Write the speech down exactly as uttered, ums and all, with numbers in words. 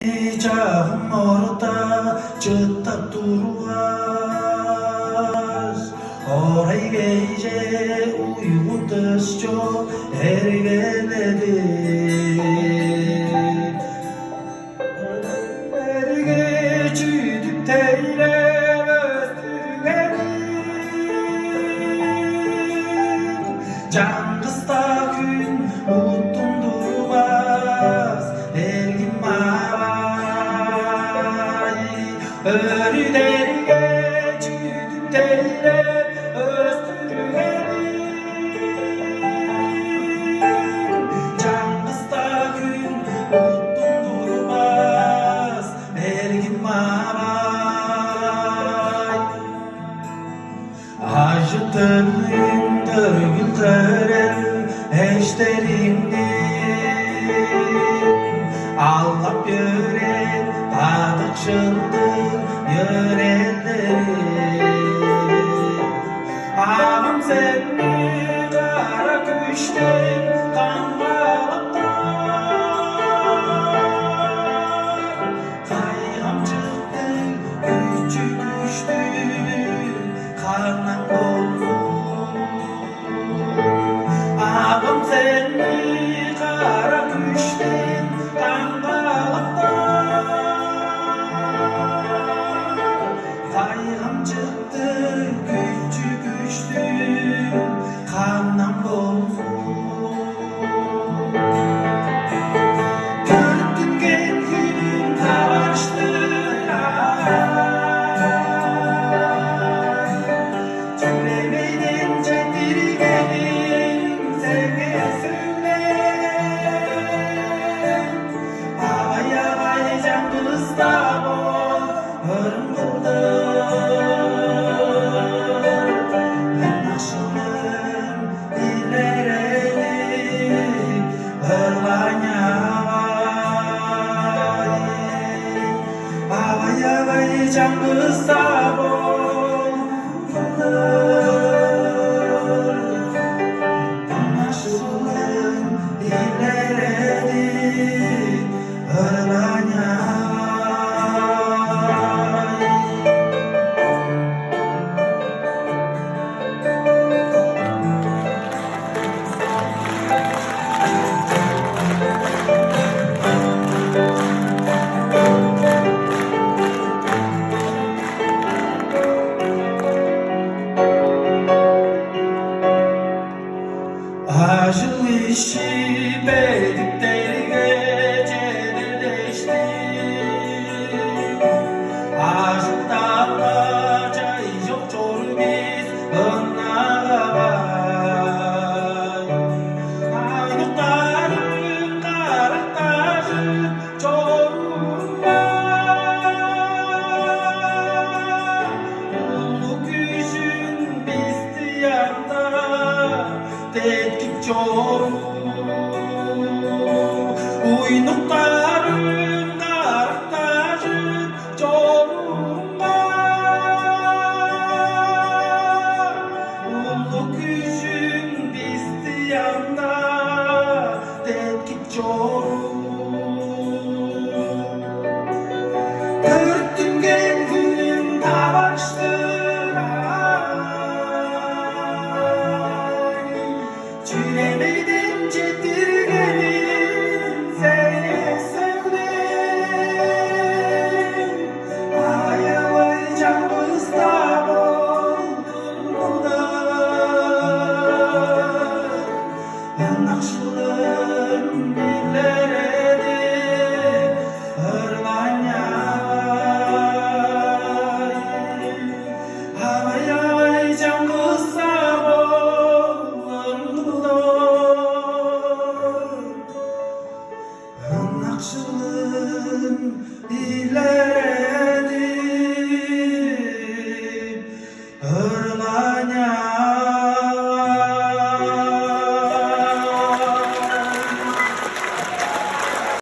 Чагым орта чыттап тургаш, орай кежээ уйгу-дыш чок эргеледи. Эрге чүдүп тейлеп өстүргеним, чаңгыс-даа хүн уттундурбас, эргим авай. Өрү дерге чүдүп тейлеп өстүргеним, чаңгыс-даа хүн уттундурбас, эргим авай. Ажы-төлүң, төргүл-төрел эштериңни алгап йөрээм, кадыкшылдыг йөрээлдери. Авам сени кара күштен камгалаптар. Кайгамчыктыг, күчү-күштүг ханам болзун. Авам сени кара күштен камгалаптар. Кайгамчыктыг, күчү-күштүг ханам болзун. Төрүттүнген хүнүң таварыштыр-ай. Чүремейден четтиргеним сеңээ сөглем. Авай, авай, чаңгыс-даа бол, ырым кылдыр. Ынакшылын илередип ырлаан авай. Авай, авай, чаңгыс-даа бол, ынакшылын илередип ырлаан авай. Ажыл-ишчи бедиктерге чеделдештиң, ажылдаарга чай чок чоруур бис, ынак авай. Айныктарың карактажып чоруур бис, улуг күжүң бисти аңдап деткип чоруур. Уйнуктарың карактажып чоруурунга, улуг күжүң бисти аңдап деткип чоруур. Төрүттүнген хүнүң таварыштыр-ай. Чүремейден четтиргеним сеңээ сөглем. Авай, авай, чаңгыс-даа болдум кудар. Ынакшылын биле